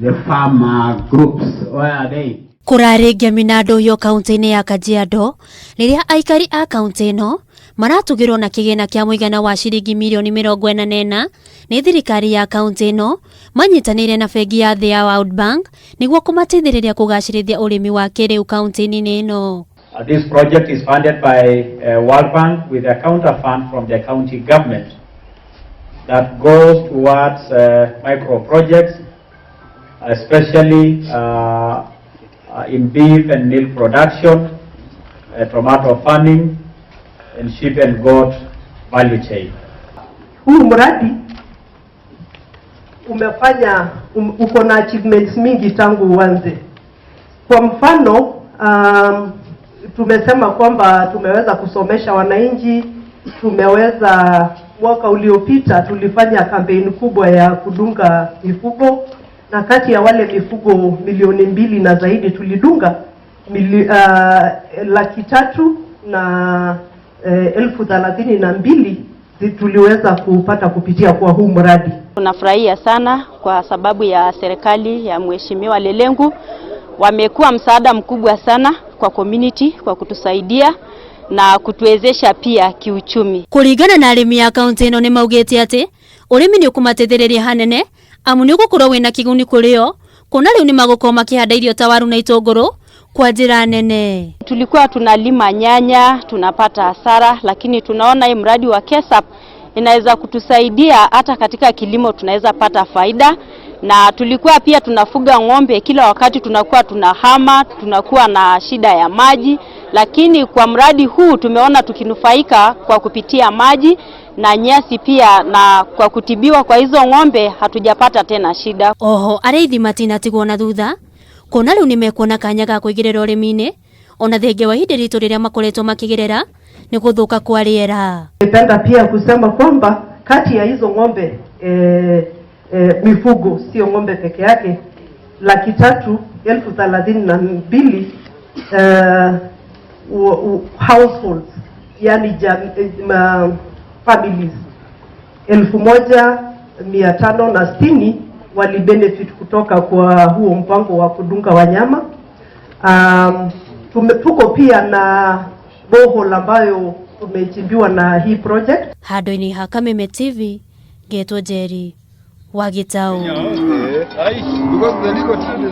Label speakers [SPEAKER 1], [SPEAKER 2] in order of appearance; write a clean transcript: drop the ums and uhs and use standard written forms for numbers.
[SPEAKER 1] The farmer groups, where are they?
[SPEAKER 2] Kũrarĩ ngemi na ndũhio kaunti-inĩ ya Kajiado rĩrĩa aikari a kaunti ĩno maratugirwo na kĩgĩna kĩa mũigana wa ciringi mirioni 44 nĩ thirikari ya kaunti ĩno manyitanĩire na bengi ya thĩ ya World Bank nĩguo kũmateithĩrĩria kũgacĩrithia ũrĩmi wa kĩrĩu kaunti-inĩ ĩno.
[SPEAKER 3] This project is funded by World Bank with a counter fund from the county government that goes towards micro projects, especially in beef and milk production, tomato farming, and sheep and goat value chain.
[SPEAKER 4] Huu mradi umefanya uko na achievements mingi tangu uanze. Kwa mfano, tumesema kwamba tumeweza kusomesha wananchi, tumeweza, mwaka uliopita tulifanya kampeni kubwa ya kudunga mifugo, na kati ya wale mifugo 2 milioni na zaidi tulidunga 332,000 tuliweza kupata kupitia kwa huu mradi.
[SPEAKER 5] Tunafurahia sana kwa sababu ya serikali ya Mheshimiwa Lenku, wamekuwa msaada mkubwa sana kwa community kwa kutusaidia na kutuwezesha pia kiuchumi.
[SPEAKER 2] Kũringana na arĩmi a kaunti ĩno nĩ maugĩte atĩ ũrĩmi nĩ ũkũmateithĩrĩria hanene amu nĩ ũgũkorwo wĩna kĩguni kũrĩ o kuona rĩu nĩ magũkorwo makĩhanda irio ta waru na itũngũrũ kwa njĩra nene.
[SPEAKER 5] Tulikuwa tunalima nyanya tunapata hasara, lakini tunaona hii mradi wa KESAP inaweza kutusaidia hata katika kilimo tunaweza pata faida, na tulikuwa pia tunafuga ng'ombe kila wakati, tunakuwa tunahama, tunakuwa na shida ya maji, lakini kwa mradi huu tumeona tukinufaika kwa kupitia maji na nyasi pia, na kwa kutibiwa kwa hizo ng'ombe hatujapata tena shida.
[SPEAKER 2] Oho arĩithi matinatigwo na thutha kuona rĩu nĩmekuona kanya ga kũingĩrĩra ũrĩmi-inĩ ona thengia wa ihinda ritũ rĩrĩa makoretwo makĩgerera nĩ gũthũka kwa rĩera.
[SPEAKER 4] Ningependa pia kusema kwamba kati ya hizo ng'ombe, mifugo, sio ng'ombe peke yake, 332,000 households, yani families 1560 walibenefit kutoka kwa huo mpango wa kudunga wanyama. Tuko pia na borehole ambayo tumechimbiwa na hii project.
[SPEAKER 2] Handũ-inĩ ha Kameme TV ngetwo Njeri wa Gĩtaũ.
[SPEAKER 6] Because the legal team is